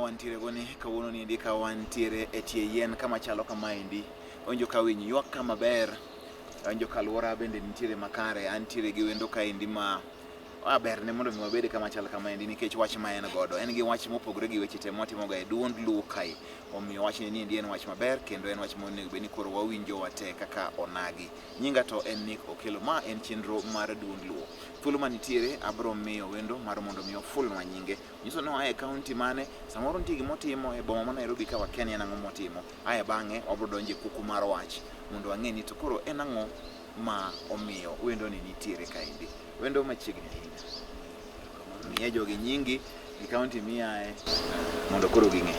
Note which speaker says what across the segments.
Speaker 1: wantiere goni kawuono niendi ka wantiere e tie yien kama chalo kamaendi. Awinjo ka winy ywak ka maber, awinjo ka alwora bende nitiere makare, antiere gi wendo kaendi ma ber ne mondo mi wabed kama chal kamaendi nikech wach ma en godo. En gi wach mopogore gi weche te mwatimoga e duond Luo kae. Omiyo wachni niendi en wach maber kendo en wach monego bed ni koro wawinjo wate kaka onagi. Nyinga to en Nick Okello. Ma en chenro mar duond Luo. Thuolo manitiere abro miyo wendo mar mondo mi ofulnwa nyinge. Nyiso ni oa e kaunti mane, samoro nitie gima otimo e boma ma Nairobi ka wakia ni en ang'o motimo. Ae bang'e wabro donjo e kuku mar wach mondo wang'e ni to koro en ang'o ma omiyo wendo ni nitiere kaendi. Wendo machiegni ahinya. Miye jogi nyingi gi kaunti miae mondo koro ging'e.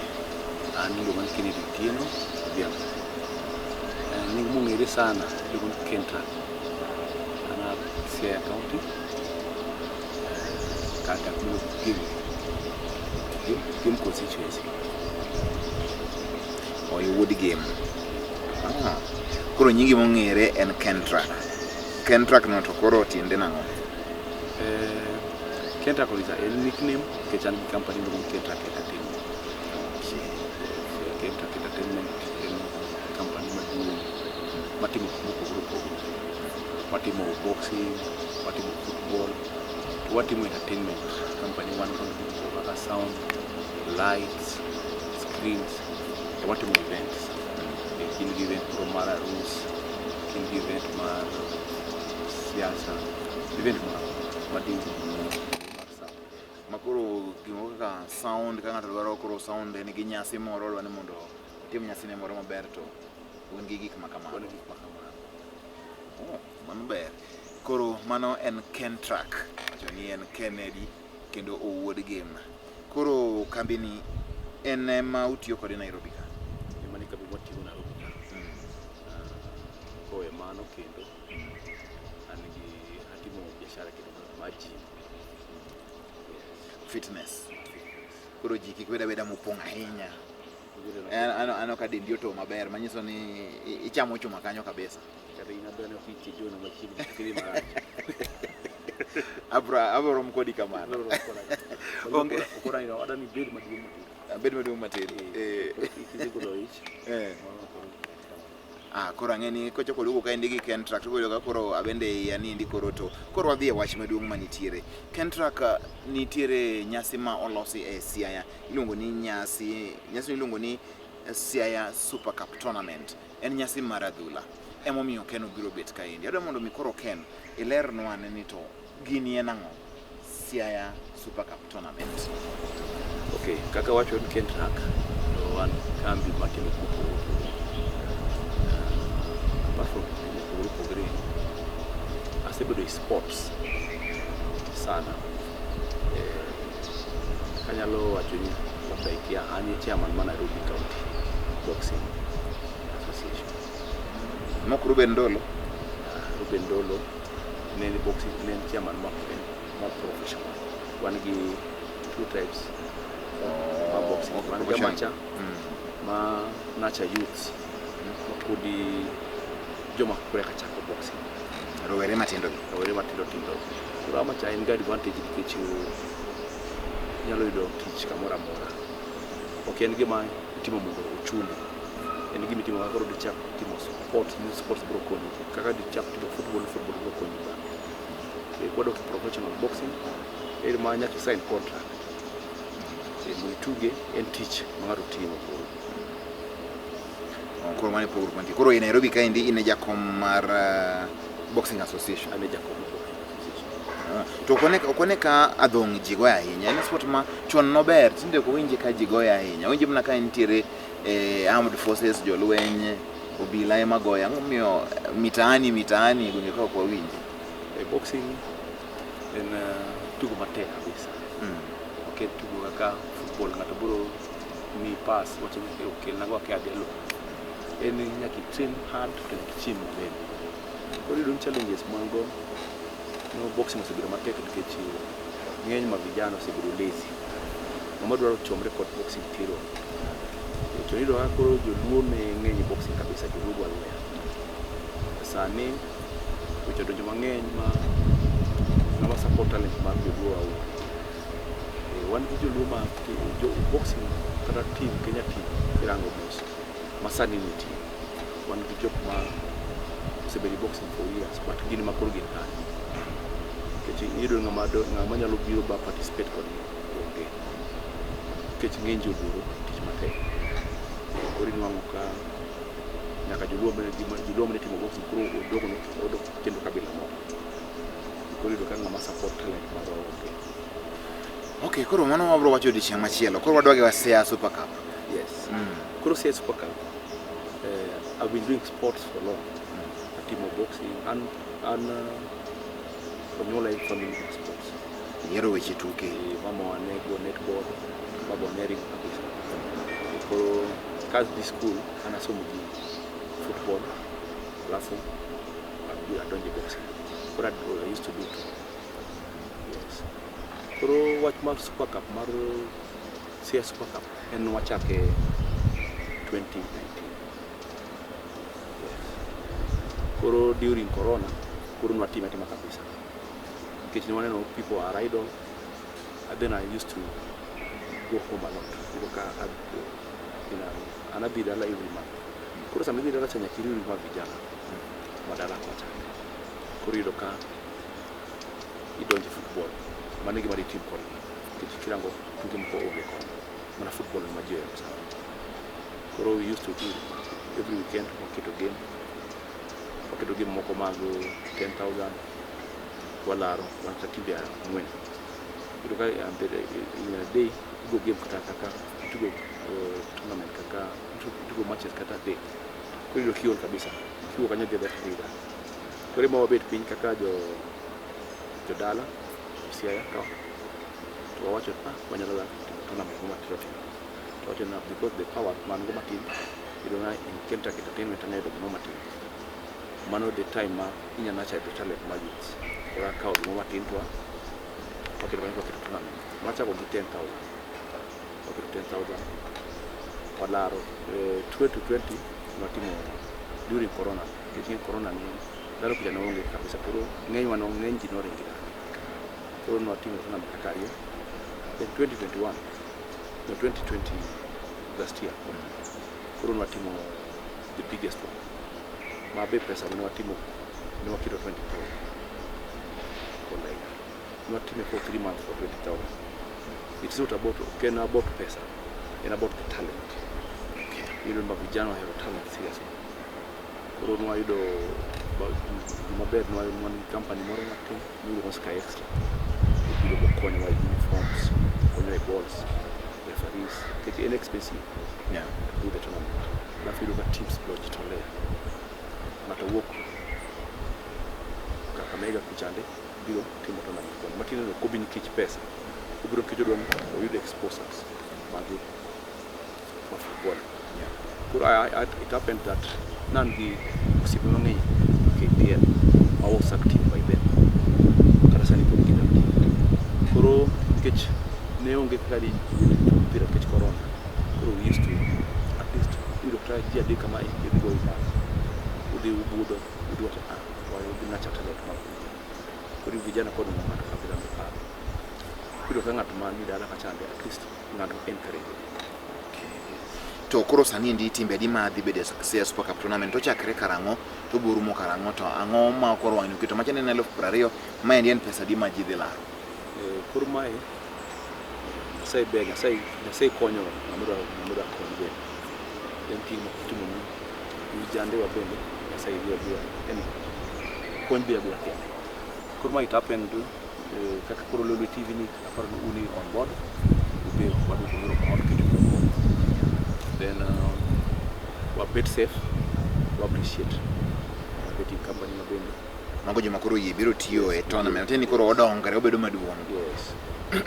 Speaker 2: An iluonga ni Kennedy Otieno Odhiambo. Nying mong'ere sana iluongo ni Kentra. An a Siaya County, kar dak miluongo ni Gem. Gem constituency.
Speaker 1: Oh, iwuod Gem. Ah. Koro nyingi mong'ere en Kentrak. Kentrak no to koro tiende nang'o?
Speaker 2: Kentrak is a en nickname nikech an gi company miluongo ni Kentrak Entertainment.
Speaker 1: Okay.
Speaker 2: Kentrak Entertainment en company maduong' matimo gik mopogore opogore. Watimo boxing, watimo football, to watimo entertainment. Company wan kod gik moko kaka sound, lights, screens, to watimo events. Gin gi event moro mar arus, gin gi event mar siasa, event moro amora mar sound.
Speaker 1: Makoro gimoro kaka sound ka ng'ato dwaro koro sound en gi nyasi moro odwa ni mondo otim nyasine moro maber to un gi gik ma kamago.
Speaker 2: Wan gi gik ma kamago.
Speaker 1: Oh, mano ber. Koro mano en Kentrak. Wacho ni en Kennedy kendo owuod Gem. Koro kambi ni en ema utiyo kode Nairobi ka.
Speaker 2: Ema ni kambi mwatiyo Nairobi ka. Kowe mano kendo an gi atimo biashara kendo mar gym. Yes.
Speaker 1: Fitness. Koro ji kik bed abeda mopong' ahinya. Aneno ka dendi otow maber manyiso ni ichamo chuma kanyo kabisa.
Speaker 2: Kata in abiro neno kitie jona machiegni kik idhi marach.
Speaker 1: Abro rom kodi kamano. Onge.
Speaker 2: Okora ni adwa ni ibed maduong' matin.
Speaker 1: Abed maduong' matin.
Speaker 2: Eh. Kisegolo ich.
Speaker 1: Eh.
Speaker 2: Mano koro
Speaker 1: Ah, koro ang'e ni kochako duogo kaendi gi Kentrak to koro ka koro abende iya niendi koro to koro wadhi e wach maduong' manitiere. Kentrak nitiere nyasi ma olosi e Siaya iluongo ni nyasi iluongo ni Siaya Super Cup Tournament. En nyasi mar adhula. Emomiyo Ken obiro bet kaendi. Adwa mondo mi koro Ken ilernwa ane ni to gini en ang'o? Siaya Super Cup Tournament.
Speaker 2: Okay, kaka wacho ni Kentrak to wan kambi matimo gik mopogore opogore. Apart from gik mopogore opogore, asebedo e sports sana. Anyalo wacho ni labda ikia an e chairman ma Nairobi County Boxing Association.
Speaker 1: Mok Ruben Ndolo.
Speaker 2: Ruben Ndolo ne en boxing, ne en chairman ma professional. Wan gi two types ma boxing.
Speaker 1: Okay,
Speaker 2: Wan gi
Speaker 1: professional.
Speaker 2: amateur ma nurture youths ma podi joma koreka chako boxing.
Speaker 1: Rowere matindo gi.
Speaker 2: Rowere matindo tindo. Koro amateur en gi advantage nikech inyalo yudo tich kamoro amora. Ok en gima itimo mondo ochuli. En gima itimo kaka koro dichak timo sport, ni sports biro konyi. Kaka dichak timo football, football biro konyi bang'e. Kwadok e professional boxing, en ma nyaka i sign contract. Mondo ituge en tich ma ng'ato timo koro.
Speaker 1: Koro mano e pogruok mantie. Koro e Nairobi kaendi in e jakom mar Boxing Association.
Speaker 2: An e jakom mar Boxing Association.
Speaker 1: To ok wane ka adhong' ji goyo ahinya. En sport ma chon nober, tinde ok owinje ka ji goyo ahinya. Owinje mana ka nitiere armed forces, jolweny, obila ema goyo. Ang'o momiyo mitaani e gwenge ka ok wawinje?
Speaker 2: Boxing en tugo matek kabisa. Ok en tugo kaka football ng'ato biro miyi pass wacho ni okelna go akia adhi alo. En nyaka i train hard to nyaka ichiem maber. Koro iyudo ni challenges ma wan go no boxing osebedo matek nikech ng'eny mag vijana osebedo lazy. Ng'ama dwaro chomre kod boxing tero. To iyudo ka koro joluo ne ng'eny e boxing kabisa, joluo go alweya. Sani weche odonjo mang'eny ma ng'ama support talent mar joluo aonge. Wan gi joluo ma jo boxing kata team Kenya team kirango mos masani nitie wan gi jok ma osebedo e boxing for years but gin ma koro gin kanyo nikech iyudo ng'ama nyalo biro ba participate kodgi onge nikech ng'eny ji oluoro tich matek. Koro inwang'o ka nyaka joluo mane joluo mane timo boxing koro odok odok kendo kabila moko. Koro iyudo ka ng'ama support talent marwa onge.
Speaker 1: Okay, koro mano wabro wacho odiechieng' machielo. Koro wadwagi wa Siaya Super Cup.
Speaker 2: Yes. Koro Siaya Super Cup, I've been doing sports for long. Atimo boxing an onyuola e family mar sports.
Speaker 1: Ihero weche tuke.
Speaker 2: Mama wa ne go netball, baba wa ne ringo kabisa. Koro kadhi school an asomo gi football, alafu adonjo e boxing. Koro I used to do two. Yes. Koro wach mar Super Cup mar Siaya Super Cup en wachake 2019. Yes. Koro during corona, koro nwatime atima kabisa. Nikech ne waneno people are idle. And then I used to go home a lot. Yudo ka an adhi dala every month. Koro sama idhi dala cha nyaka iriwri ma vijana ma dala kocha. Koro iyudo ka idonjo e football. Mano e gima ditim kodgi. Nikech kirango tuke moko onge kono. Mana football ema ji ohero sana. Koro we used to do every weekend waketo game. Waketo game moko mag 10,000 walaro wan kata timbe ang'wen. Iyudo ka in a day itugo game kata kaka itugo tournament kaka itugo matches kata adek. Koro iyudo kiol kabisa. Kiwuok kanyo idhi adhiya tidhi dala. Koro ema wabet piny kaka jo jodala Siaya ka to wawacho ah wanyalo ga timo tournament mo matindo tindo. To wacho na because the power man go matin iyudo na in Kentrack Entertainment anyalo yudo gimoro matin. Mano the time ma inya nurture the talent mar youths. Koro akawo gimoro matin to waketo kanyo waketo tournament. Wachako gi 10,000. Waketo 10,000 walaro 2020 nwatimo during corona nikech ing'e corona ni ndalo kucha ne onge kabisa koro ng'enywa no ng'eny ji noringo dala. Koro nwatimo tournament kaka ariyo. Then 2021 no 2020 last year koro nwatimo the biggest one ma be pesa mane watimo ne waketo 20,000 for like nwatime for 3 months for 20,000. It's not about ok en about pesa, en about the talent. Iyudo ma vijana ohero talent seriously. Koro nwayudo gima ber nwan gi company moro matin miluongo ni Sky Extra. Obiro bokonyowa e uniforms, okonyowa e balls, referees, nikech en expensive to do the tournament. Alafu iyudo ka teams be ojitolea. Ng'ato wuok Kakamega kuchande biro timo tournament koni. Matiende ni ok obi nikech pesa. Obiro nikech odwa ni oyud exposures mag ma football. Koro it happened that nan gi osiepe mang'eny KPL ma was active by then. Kata sani pod gin active. Koro nikech ne onge kaka di mpira nikech corona. Koro we used to at least yudo kata ji adek kamae idhi go pap. Udhi ubudho, udhi wacho ah, wadhi nurture talent mar vijana. Koro vijana kod ng'ato kabila no pap. Iyudo ka ng'at man ni dala kachande at least ng'ato encourage.
Speaker 1: To koro sani endi timbe adi ma dhi bedo e Siaya Super Cup tournament to chakre karang'o to biro rumo karang'o to ang'o ma koro wang'ni oketo macha ne en 20,000 maendi en pesa adi ma ji dhi laro?
Speaker 2: Koro mae Nyasaye ber, Nyasaye konyo ng'ama dwa kony bende. En ting' mokitimo ni vijandewa bende Nyasaye biro biro yani kony biro abira kende. Koro ma it happened kaka koro Lolwe TV ni aparo ni un on board ube waduoko erokamano kendo erokamano. Then wabet safe, wa appreciate betting company ma bende.
Speaker 1: Mago joma koro oyie biro tiyo e tournament tiende ni koro odongre obedo maduong'.
Speaker 2: Yes.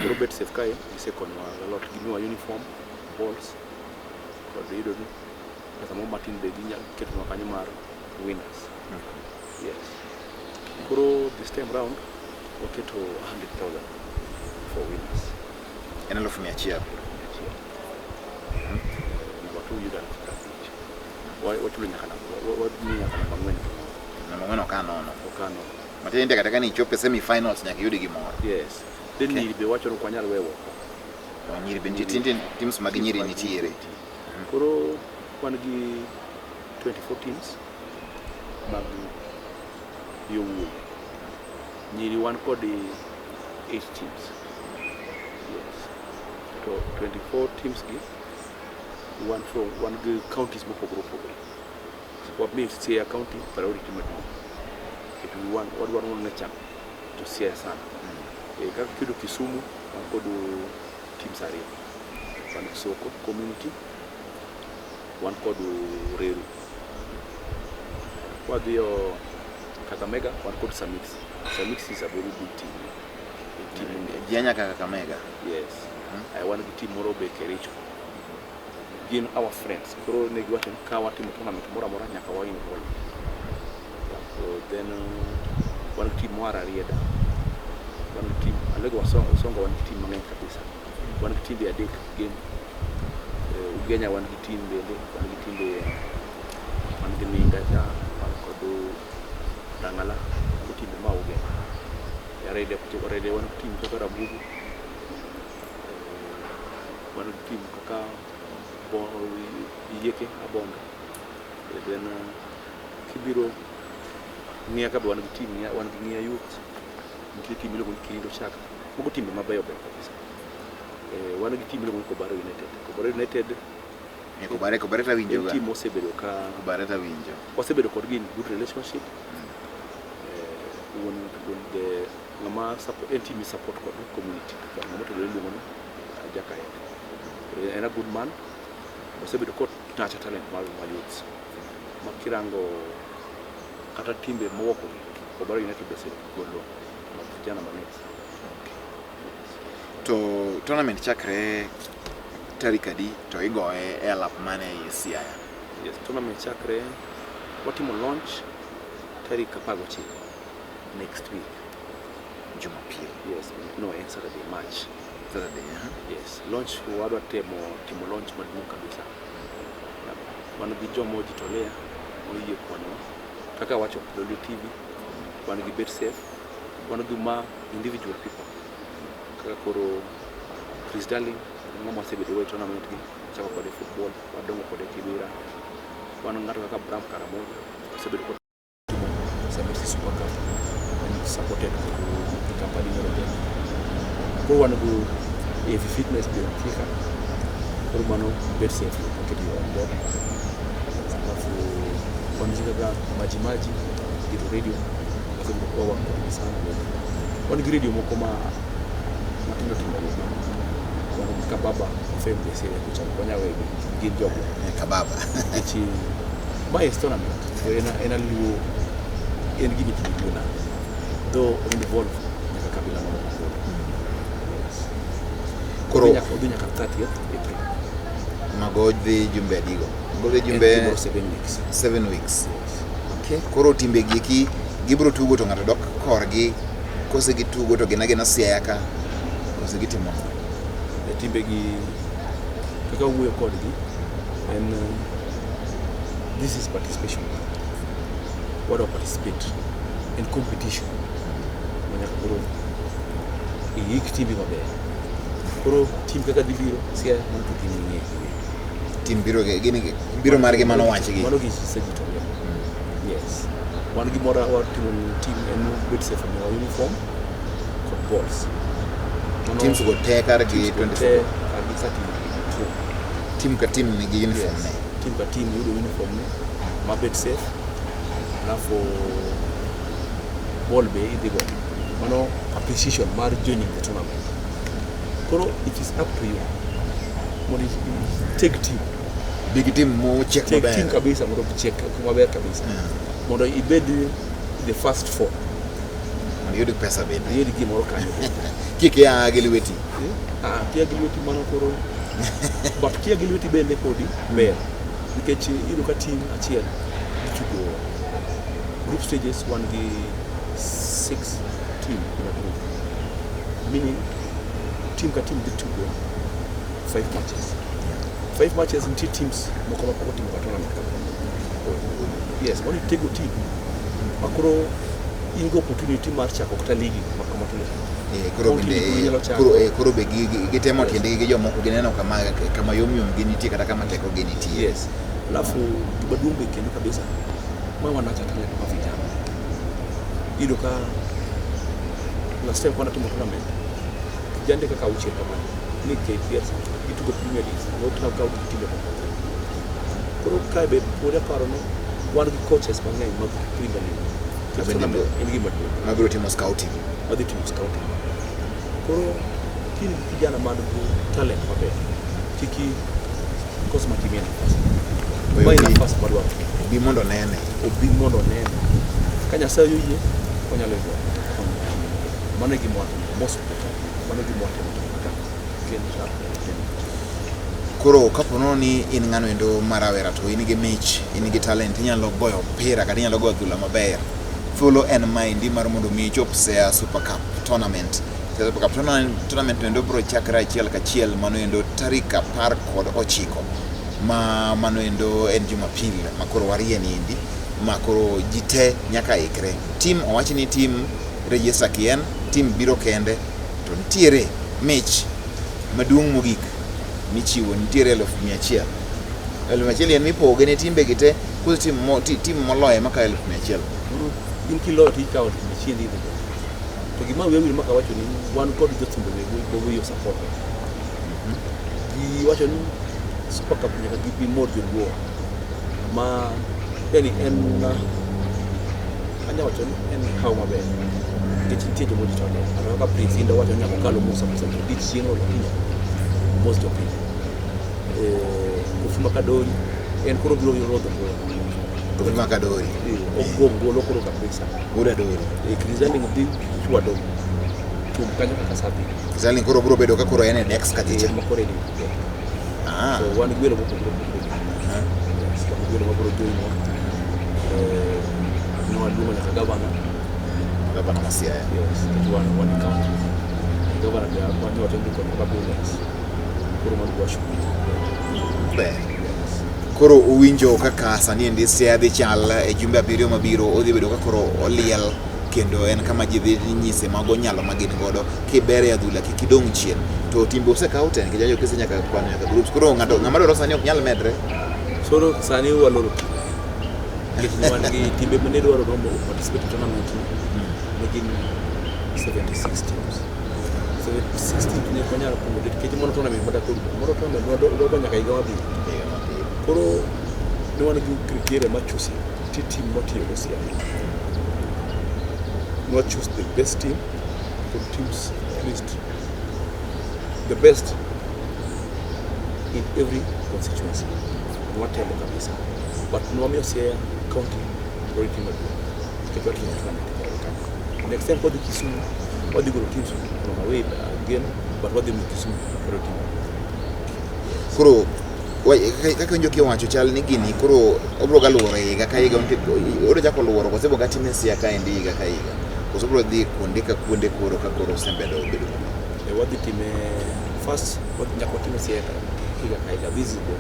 Speaker 2: Koro bet safe kae gisekonyowa a lot. Gimiyowa uniform, balls, kod iyudo ni pesa moro matin be ginya ketonwa kanyo mar winners. Yes. Koro this time round waketo 100,000 for winners.
Speaker 1: En 100,000.
Speaker 2: 100,000. Number two yudo 50,000. Wachulo nyaka wadhi nyaka namba ang'wen.
Speaker 1: Namba ang'wen ok anono.
Speaker 2: Ok anono.
Speaker 1: Matiende ni kata ka ni ichopo e semi finals nyaka iyud gimoro.
Speaker 2: Yes. Then nyiri be wacho ni ok wanyal weyo oko.
Speaker 1: Oh, nyiri be nitie, tinde teams mag nyiri
Speaker 2: Teams mag
Speaker 1: nitiere.
Speaker 2: nitie. Koro wan gi 24 teams mag yowuoyi. Nyiri wan kod 8 teams. Yes. To 24 teams gi wan from wan gi counties mopogore opogore. Wamiyo Siaya County priority maduong'. Nikech wan wadwaro mondo ne chak to Siaya sana. Kaka kiyudo Kisumu wan kod teams ariyo. Wan gi Soko community, wan kod Reru. Kwadhiyo Kakamega wan kod Samix. Samix is a very big team. En team mong'ere.
Speaker 1: Ji a nyaka Kakamega.
Speaker 2: Yes. Wan gi team moro be Kericho. Gin our friends. Koro ne giwacho ni ka watimo tournament moro amora nyaka wa involve. Yeah, so then wan gi team moa Rarieda. Wan gi team Alego Wasongo, wan gi team mang'eny kabisa. Wan gi timbe adek gin Ugenya wan gi team bende, wan gi timbe, wan gi Ninga cha, wan kod Rang'ala, mago timbe ma Ugenya. Rarieda Rarieda wan gi team kaka Rabugu, wan gi team kaka Yieke Abondo. Then kibiro Ng'iya ka be wan gi team, wan gi Ng'iya Youth, nitie team miluongo ni Kirindo Chaka. Mago timbe mabeyo beyo kabisa. Wan gi team miluongo ni Kobaro United. Kobaro United
Speaker 1: Kobare, Kobare tawinjo
Speaker 2: en
Speaker 1: ga.
Speaker 2: team mosebedo ka
Speaker 1: Kobare tawinjo.
Speaker 2: Wasebedo kodgi in good relationship. Wuon the ng'ama support en team support kod community. Ng'ama otenore iluongo ni Jakaek. En a good man. Osebedo kod nurture talent mar youths. Ma kirango kata timbe mowuok Kobaro United osegolo vijana mang'eny.
Speaker 1: To tournament chakre tarik adi to igoye e alap mane ei Siaya?
Speaker 2: Yes, tournament chakre, watimo launch tarik 19 next week.
Speaker 1: Jumapil.
Speaker 2: Yes, no, en Saturday, March.
Speaker 1: Saturday. Aha.
Speaker 2: Yes, launch wadwa temo timo launch maduong' kabisa. Yeah. Wan gi joma ojitolea moyie konyowa. Kaka wacho Lolwe TV, wan gi BetSafe, wan gi ma individual people. Kaka koro Chris Darling, ng'ama wasebedo go e tournament gi, chako kode football, wadongo kode Kibera. Wan ng'ato kaka Bram Karamoja, osebedo kod timo Samisi Super Cup, en supported kod company moro bende. Koro wan go AV Fitness be nitie ka. Koro mano BetSafe oketo on board. Alafu wan ji kaka Maji Maji, Gito Radio, wasebedo kwa work kodgi sana bende. Wan gi radio moko ma matindo tindo go. Wan gi Kababa FM be Siaya kucha, ok wanyal weyo gin jogo.
Speaker 1: Kababa.
Speaker 2: Nikech ma is tournament, to en a luo, en gima itimo e luo nam. Though o involve nyaka kabila mamoko. Yes.
Speaker 1: Koro
Speaker 2: Odhi nyaka 30th April.
Speaker 1: Mago dhi jumbe adigo? Mago dhi
Speaker 2: En
Speaker 1: jumbe
Speaker 2: gimoro 7 weeks.
Speaker 1: 7 weeks.
Speaker 2: Yes.
Speaker 1: Okay. Koro timbe gi eki gibiro tugo to ng'ato dok korgi kose gitugo to gin agina Siaya ka kose gitimo ang'o?
Speaker 2: E timbe gi kaka wuoyo kodgi en this is participation. Wadwa participate in competition ma nyaka koro iik timbi maber. Koro team kaka dhi biro Siaya, mano to gin ging'eyo giwegi.
Speaker 1: Team biro gin biro margi mano wachgi.
Speaker 2: Mano gisejitolea. Yes. Wan gimoro watimo team en BetSafe omiyowa uniform kod balls.
Speaker 1: Teams go te kargi
Speaker 2: Teams go
Speaker 1: 24.
Speaker 2: te kargi 32.
Speaker 1: Team ka team nigi uniform
Speaker 2: Yes.
Speaker 1: ne.
Speaker 2: Team ka team yudo uniform ne ma BetSafe. Alafu ball be idhi go. Mano appreciation mar joining the tournament. Koro it is up to you mondo take team.
Speaker 1: Big team mochiek
Speaker 2: Take
Speaker 1: maber.
Speaker 2: Team kabisa mondo ochiek maber kabisa. Mondo ibed the first four.
Speaker 1: Mondo iyud pesa bende.
Speaker 2: Iyud gimoro kanyo bende.
Speaker 1: Kik ia gi lweti.
Speaker 2: Ah, kia gi lweti mano koro. But kia gi lweti bende podi ber. Nikech iyudo ka team achiel dhi tugo group stages, wan gi 6 team in a group. Meaning team ka team dhi tugo 5 matches. 5 matches, nitie teams moko ma pok otimo ga tournament kama. Yes, mondo itego team ma koro In gi opportunity mar chako kata ligi ma kama tindo.
Speaker 1: Koro
Speaker 2: County
Speaker 1: bende
Speaker 2: league inyalo chako.
Speaker 1: Koro koro be gitemo tiendgi gi jomoko gineno kama yom yom gi nitie kata kama teko gi nitie.
Speaker 2: Yes. Alafu gima duong' be kendo kabisa ma wanacha talent ma vijana. Iyudo ka last time kwana timo tournament kijande kaka auchiel kamano ni KPL gitugo Premier League no kaw gi timbe moko. Koro kae be pod aparo ni wan gi coaches mang'eny mag Premier League.
Speaker 1: Bende
Speaker 2: Tournament en gima duong'
Speaker 1: mabiro timo scouting.
Speaker 2: Madhi timo scouting. Koro kin gi kijana man gi talent maber, kik ikos matimie nafas.
Speaker 1: Oyo
Speaker 2: Mae
Speaker 1: bi-
Speaker 2: nafas madwaro.
Speaker 1: Bi mondo nene.
Speaker 2: Obi mondo onene. Ka Nyasaye oyie, onyalo yudo kony. Mano e gima watimo most of the time. Mano e gima watimo kaka Ken Sharp.
Speaker 1: Koro kapo nono ni in ng'ano endo ma rawera to in gi mich, in gi talent, inyalo goyo mpira kata inyalo goyo adhula maber. Thuolo en maendi mar mondo mi ichop Siaya Super Cup tournament. Siaya Super Cup tournament endo biro chakre achiel kachiel mano endo tarik 19 ma mano endo en Jumapil ma koro warie ni endi ma koro ji te nyaka ikre. Team owach ni team register kien, team biro kende to nitiere mich maduong' mogik michiwo nitiere 100,000. 100,000 en mipoge ne timbe gi te koso team moloye makawo 100,000.
Speaker 2: Koro in kiloyo to ikawo machiegni idhi go. To gima wiya wil maka wacho ni wan kod jothumbe mawiyo support. Giwacho ni Super Cup nyaka gibi mor joluo ma yani en anya wacho ni en haw maber nikech nitie joma ojitole kata kaka Prince Indah wacho ni nyaka okal omosa mosa to dich chieng' lakini omos jopiny. Kofi Makadori en koro biro rodho ngolo.
Speaker 1: Kofi Makadori.
Speaker 2: Ogo ngolo koro kabisa.
Speaker 1: Wuod Adori.
Speaker 2: Chris Darling dhi chwado thum kanyo kaka sa dhi.
Speaker 1: Darling koro biro bedo ka koro en e desk kachicha.
Speaker 2: En ma koro en e desk. So wan gi welo mopogore opogore. Yes, wan gi welo mabiro join wa. Ne waluongo nyaka gavana.
Speaker 1: Gavana ma Siaya.
Speaker 2: Yes, nikech wan e county. Gavana be wan wacho ni kod ambulance. Koro mano washukuru.
Speaker 1: Ber.
Speaker 2: Yes.
Speaker 1: Koro uwinjo kaka sani endi Siaya dhi chal e jumbe 7 mabiro odhi bedo ka koro oliel kendo en kama ji dhi nyise mago nyalo ma gin godo kiber e adhula kik idong' chien to timbe osekaw te nikech ajo kise nyaka kwano nyaka groups koro ng'ato ng'ama dwaro sani ok nyal medre.
Speaker 2: Soro sani waloro tim. Nikech ne wan gi timbe mane dwaro romo participate e tournament ni ne gin 76 teams. 76 teams ne ok wanyal accommodate nikech mano tournament ma dak moro tournament ma dwa nyaka higa mabiro. Koro ne wan gi criteria mar choosing nitie team mwatiyogo Siaya. Ne wa choose the best team from teams at least the best in every constituency. Ne watemo kabisa. But ne wamiyo Siaya County priority maduong' nikech watimo tournament kanyo. Next time kwadhi Kisumu, wadhi golo teams from away again, but wadhi miyo Kisumu priority maduong'.
Speaker 1: Koro kaka winjo kiwacho chal ni gini koro obiro ga luoro higa ka higa obiro chako luoro koso ibiro ga time Siaya kaendi higa ka higa koso obiro dhi kuonde ka kuonde koro ka koro osebedo bedo
Speaker 2: E wadhi time first nyaka watime Siaya ka higa ka higa. This is the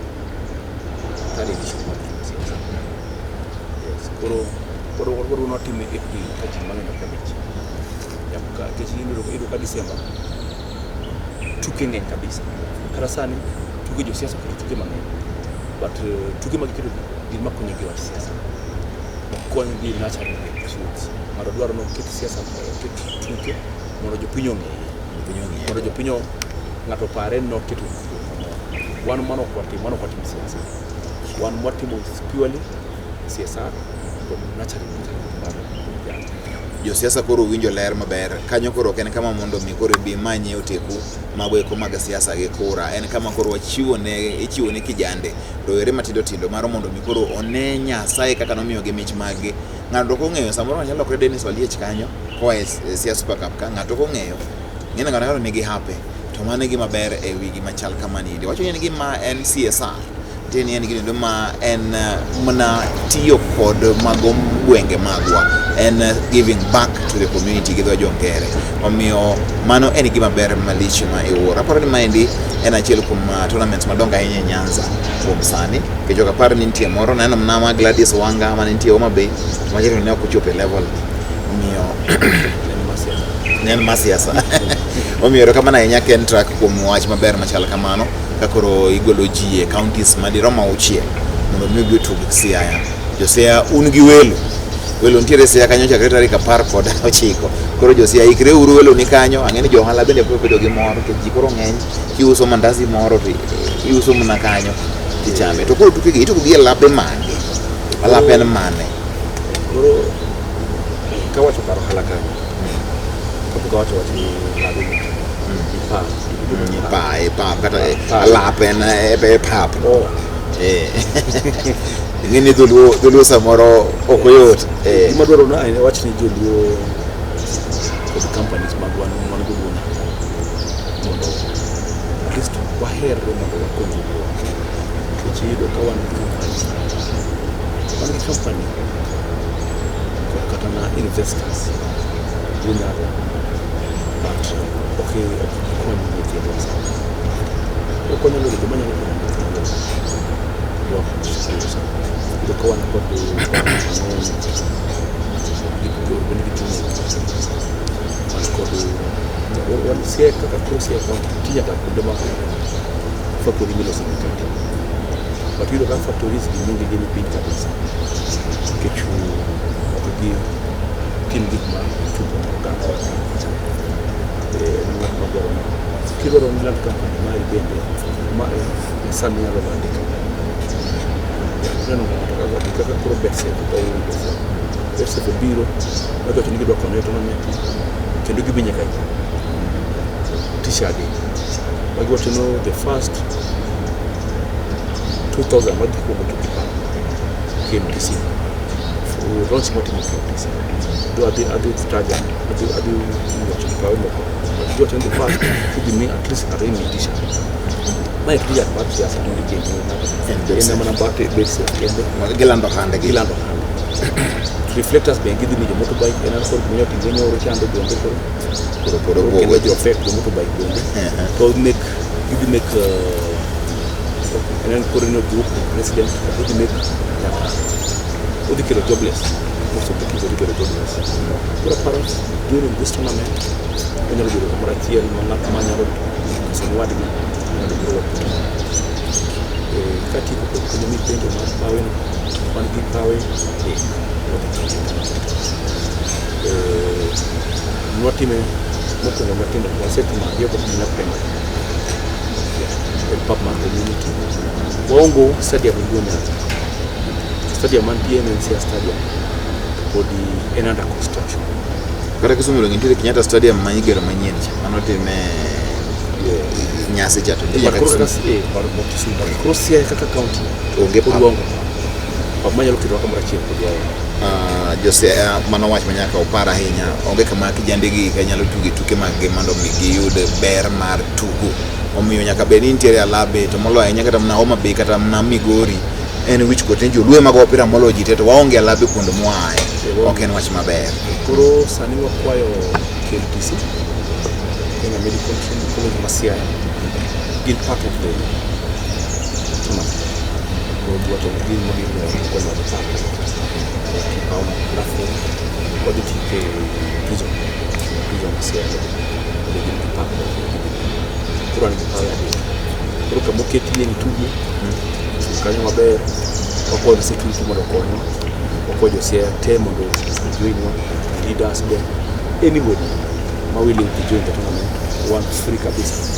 Speaker 2: third edition mar timo Siaya. Yes, koro nwatime April ka ji mang'eny ok odich. Nyaka nikech iyudo ka December tuke ng'eny kabisa. Kata sani tuke josiasa oketo tuke mang'eny. But tuke ma giketo gin makonyo gi wach siasa. Konyo gi nurturing the youths. Ng'ato dwaro ni oket siasa oket tuke mondo jopiny ong'eye. Mondo jopiny ng'ato opare ni noketo tuke kamoro. Wan mano ok watim, mano ok watim siasa. Wan watimo purely CSR kod nurturing talent mar vijana.
Speaker 1: Josiasa koro winjo ler maber kanyo koro ok en kama mondo mi koro ibi manye oteku mago eko mag siasa gi kura en kama koro wachiwo ne ichiwo ne kijande rowere matindo tindo mar mondo mi koro one Nyasaye kaka nomiyogi mich maggi ng'ato ok ong'eyo samoro nyalo lokre Dennis Oliech kanyo koa e Siaya Super Cup ka ng'ato ok ong'eyo ng'e ng'ato ng'ato nigi hape to mano e gima ber e wi gima chal kama niendi wacho ni en gima en CSR nitie ni en gino ma en mana tiyo kod mago gwenge magwa en giving back to the community gi dho jo ngere omiyo mano en gima ber malich ma iwuoro aparo ni maendi en achiel kuom tournaments madongo ahinya e Nyanza kuom sani nikech ok apar ni nitie moro naneno mana ma Gladys Wanga mane nitie Homa Bay to machielo ne ok ochopo e level ni Omiyo
Speaker 2: En mar siasa.
Speaker 1: Ne en mar siasa. Omiyo erokamano ahinya Kentrack kuom wach maber machal kamano ka koro igolo ji e counties madirom auchiel mondo mi obi otug Siaya. Jo Siaya un gi welo. Welo nitiere Siaya kanyo chakre tarik 19. Koro jo Siaya ikre uru welo ni kanyo. Ang'e ni jo ohala bende biro bedo gi mor nikech ji koro ng'eny. Kiuso mandazi moro to iuso mana kanyo tichame. To koro tukegi itugo gi e labe mage? Alap en mane?
Speaker 2: Koro kawacho kar ohala kanyo, kapok awacho wach ni labe moko, ipar.
Speaker 1: Pa, e pap kata e alap en e pap.
Speaker 2: Oh.
Speaker 1: Ing'e ni dholuo samoro ok oyot.
Speaker 2: Gima dwaro na en wach ni joluo kod companies mag wan wan go Luo Nyanza mondo at least waherre mondo wakony joluo. Nikech iyudo ka wan gi companies, wan gi company kata na investors Luo Nyanza but ok ok gikony nyithindwa sana. Ok wanyalo yudo joma nyalo konyo nyithindwa dok sikul sana. Iyudo ka wan kod bank mang'eny gin gi tuo wan kod wan Siaya kaka koro Siaya county nitie nyaka kuonde ma factory miloso mikate. But iyudo ka factories gi nyinge gi ni piny kabisa nikech ok gi tim gik ma chopo ne oganda wa kacha. En ng'at ma dwaro ni kidwaro ni iland company mari bende ma e sama inyalo lande company mari. Ineno ng'ato kaka kaka koro Betsafe Betsafe Betsafe obiro magiwacho ni gidwa konyo e tournament kendo gidhi nyaka t-shirt gi magiwacho no the first 2000 madhi kuongo to giparo KMTC launch motimo KMTC do adhi adhi taja adhi adhi wacho ni pawe moko but giwacho ni the first idhi mi at least ng'ato imi t-shirt mae t-shirt mar siasa to ndike ni ng'ato en mana Betsafe kende
Speaker 1: Gilando handgi.
Speaker 2: Gilando hande. Reflectors be gidhi mi jo motorbike en an koro gimiyo ting'o nyoro chando bende koro
Speaker 1: Koro pod
Speaker 2: koro kendo
Speaker 1: obwogo
Speaker 2: jo affect jo motorbike bende to make gidhi make en koro ni group president odhi make nyaka odhi kelo jobless most of the people dhi bedo jobless. Koro aparo during this tournament onyalo bedo kamoro achiel ma ng'at ma nyalo koso ni wadgi nyalo biro wapuonj. Katieko kod penjo mipenjo mar pawe no, wan gi pawe adek wadhi time. Nwatime mokwongo matindo wasetimo ariyo go Kenya Primary. En pap mar community. Waongo stadium e Luo Nyanza. Stadium mantie en NCA Stadium to podi en under construction.
Speaker 1: Kata Kisumu donge nitiere Kenyatta Stadium ma igero manyien cha mano time nyasi cha to nitie
Speaker 2: But
Speaker 1: nyaka
Speaker 2: koro kaka
Speaker 1: Kisumu.
Speaker 2: but Kisumu, but koro Siaya kaka county
Speaker 1: Onge
Speaker 2: pod
Speaker 1: pap.
Speaker 2: waongo pap. Pap manyalo ketowa kamoro achiel pod waonge.
Speaker 1: Josiaya mano wach ma nyaka upar ahinya onge kama kijande gi ka nyalo tugo e tuke mag gi mondo mi giyud ber mar tugo omiyo nyaka bed ni nitiere alabe to moloyo ahinya kata mana Homa Bay kata mana Migori en wich kuot ni joluo ema go opira moloyo ji te to waonge alabe kuonde mwaaye ok en wach maber.
Speaker 2: Koro sani wakwayo KMTC, Kenya Medical Training College ma Siaya, gin part of the tournament. Koro giwacho ni gin ma gidwa konyowa gi pap. Kipawa alafu wadhi tike prison, prison ma Siaya bende gin gi pap. Koro an gi pawe adek. Koro kama oketie ni tugo, tug kanyo maber, wakwayo security mondo okonywa, wakwayo jo Siaya te mondo ojoinwa, leaders go, anybody ma willing to join the tournament, wan free kabisa.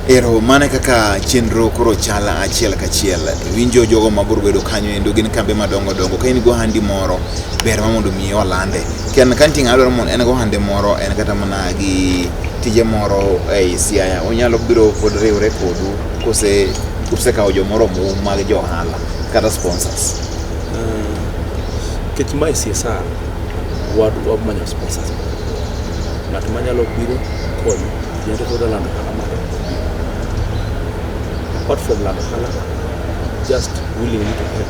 Speaker 1: Ero mano e kaka chenro koro chal achiel kachiel. Winjo jogo ma biro bedo kanyo endo gin kambe madongo dongo. Ka in gi ohandi moro, ber ma mondo mi olande. Ka ka nitie ng'ama dwaro mondo en gi ohande moro, en kata mana gi tije moro ei Siaya, onyalo biro pod riwre kodu kose usekawo jomoro mou mag jo ohala kata sponsors.
Speaker 2: Nikech mae CSR, wamanyo sponsors. Ng'at manyalo biro konyo, kendo pod lando ohala mare. Apart from lando ohala, just willingly to help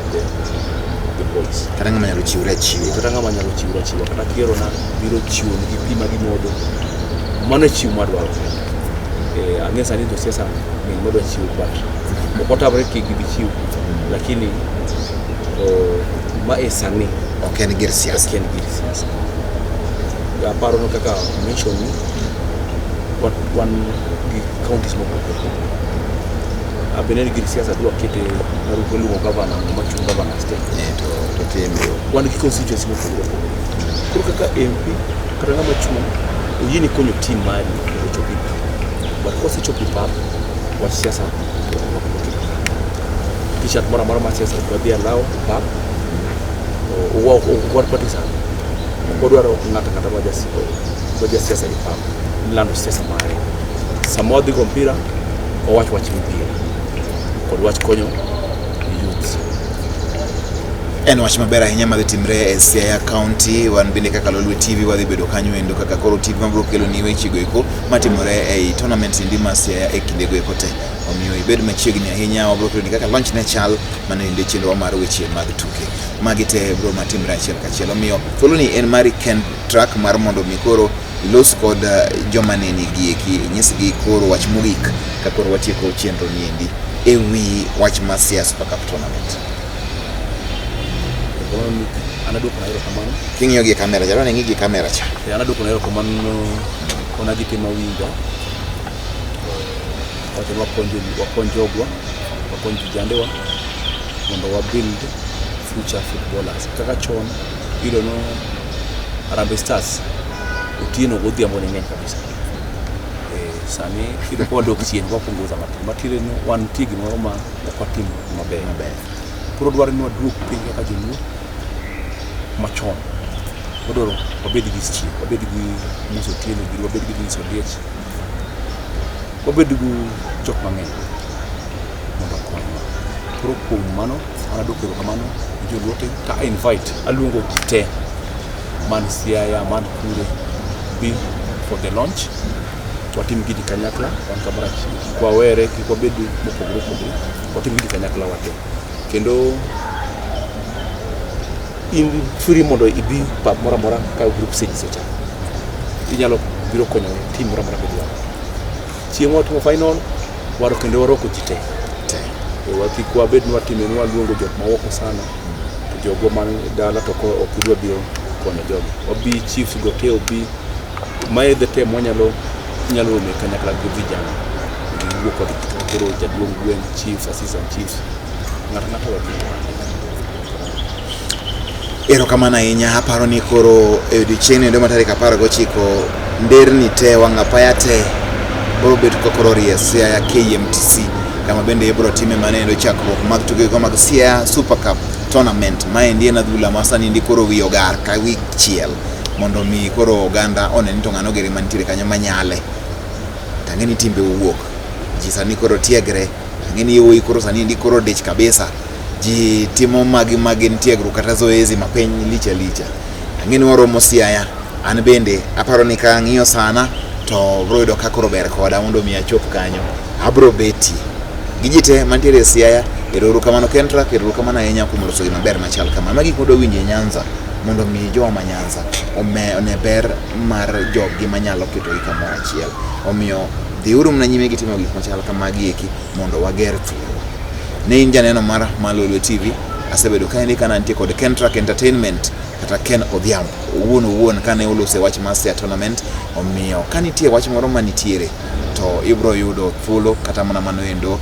Speaker 2: the boys.
Speaker 1: Kata ng'ama nyalo chiwre achiwa.
Speaker 2: Kata ng'ama nyalo chiwre achiwa, kata kierona biro chiwo nigi pi ma gimodho. Mano e chiwo madwaro. Ang'e sani josiasa ng'eny madwa chiwo but ok watamre kik gibi chiw, lakini ma e sani
Speaker 1: Ok en gir siasa.
Speaker 2: Ok en gir siasa. Aparo ni kaka mention ni wan gi counties mopogore opogore. Abende ni gir siasa dwa kete maruko luongo governor machung' governors te.
Speaker 1: Eh, to time.
Speaker 2: Wan gi constituency mopogore opogore. Koro kaka MP kata ng'ama chung' oyieni konyo team mari mondo ochop e pap. But kosechopo e pap, wach siasa to ok ok e pap. T-shirt moro amora mar siasa ok wadhi allow e pap. Ok wan partisan. Ok wadwaro ng'ato ang'ata ma jasiasa e pap lando siasa mare. Sama wadhi go mpira, wawach wach mpira kod wach konyo youth.
Speaker 1: En wach maber ahinya madhi timre e Siaya County. Wan bende kaka Lolwe TV wadhi bedo kanyo endo kaka koro TV mabiro kelo ni weche go eko matimore ei tournament endi mar Siaya e kinde go eko te. Omiyo ibed machiegni ahinya, wabiro kelo ni kaka launch ne chal mano endi chenro mar weche mag tuke. Magi te biro matimre achiel kachiel. Omiyo thuolo ni en mari Ken Track mar mondo mi koro ilos kod joma neni gi eki, inyisgi koro wach mogik ka koro watieko chenro ni endi e wi wach mar Siaya Super Cup Tournament.
Speaker 2: An aduoko na erokamano.
Speaker 1: King'iyo gi kamera cha, ing'i gi kamera cha.
Speaker 2: An aduoko na erokamano kona gi te mawinja. Wacho ni wakony jogwa, wakony vijandewa mondo wa build future footballers. Kaka chon iyudo no Harambee Stars otieno godhiambo ne ng'eny kabisa. Sani iyudo ka wadok chien wapunguza matin. Matiende ni wan nitie gimoro ma ok watim maber. Koro dwaro ni waduog piny kaka joluo machon. Wadwaro wabed gi stream, wabed gi Musa Otieno giri, wabed gi Dennis Oliech, wabed gi jok mang'eny mondo okonywa. Koro kuom mano, an aduoko erokamano ne joluo te ka a invite, aluongo ji te man Siaya, man kure, bi for the launch. Watim gini kanyakla, wan kamoro achiel. Kik wawere, kik wabed mopogore opogore. Watim gini kanyakla wate. Kendo in free mondo ibi pap moro amora ka group stages ochako. Inyalo biro konyo team moro amora midwaro. Chieng' watimo final, waro kendo warwako ji te. Kik wabed ni watime ni waluongo jok maoko sana, to jogwa man dala to ok gidwa biro konyo jogi. Wabi chiefs go te obi, mae the time wanyalo nyalo romo e kanyakla gi vijana. Giwuo kod koro jaduong' gweng', chiefs, assistant chiefs, ng'ato ang'ata waluongo.
Speaker 1: Erokamano ahinya, aparo ni koro e odiochieng' endo ma tarik 19 nderni te wang' apaya te biro bet ka koro orie Siaya KMTC kama bende ibiro time mano endo chakruok mag tukego mag Siaya Super Cup Tournament. Maendi en adhula ma sani endi koro wiye ogar ka wik chiel mondo mi koro oganda one ni to ng'ano giri mantiere kanyo manyale. Tang'e ni timbe owuok, ji sani koro tiegre, ang'e ni yowuoyi koro sani endi koro dich kabisa. Ji timo magi magin tiegruok kata zoezi mapiny licha licha. Ang'e ni waromo Siaya, an bende aparo ni ka ang'iyo sana to bro yudo ka koro ber koda mondo mi achop kanyo. Abro betie. Gi ji te mantiere e Siaya, ero kamano Kentrack, ero kamano ahinya kuom loso gima ber machal kama. Magi gik mwadwa winjo e Nyanza mondo mi jowa ma Nyanza one ber mar joggi manyalo ketogi kamoro achiel. Omiyo dhiuru mana nyime gi timo gik machal kamagi eki mondo wager thurwa. Ne in janeno mar Malolwe TV, asebedo kaendi ka nantie kod Kentrack Entertainment kata Ken Odhiambo owuon owuon kane olose wach mar Siaya Tournament. Omiyo ka nitie wach moro manitiere to ibiro yudo thuolo kata mana mano endo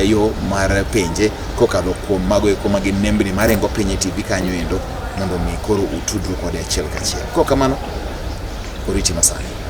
Speaker 1: yo mar penje kokadho kuom mago eko ma gin nembni maringo piny e TV kanyo endo mondo mi koro utudru kode achiel kachiel. Kok kamano, oriti masani.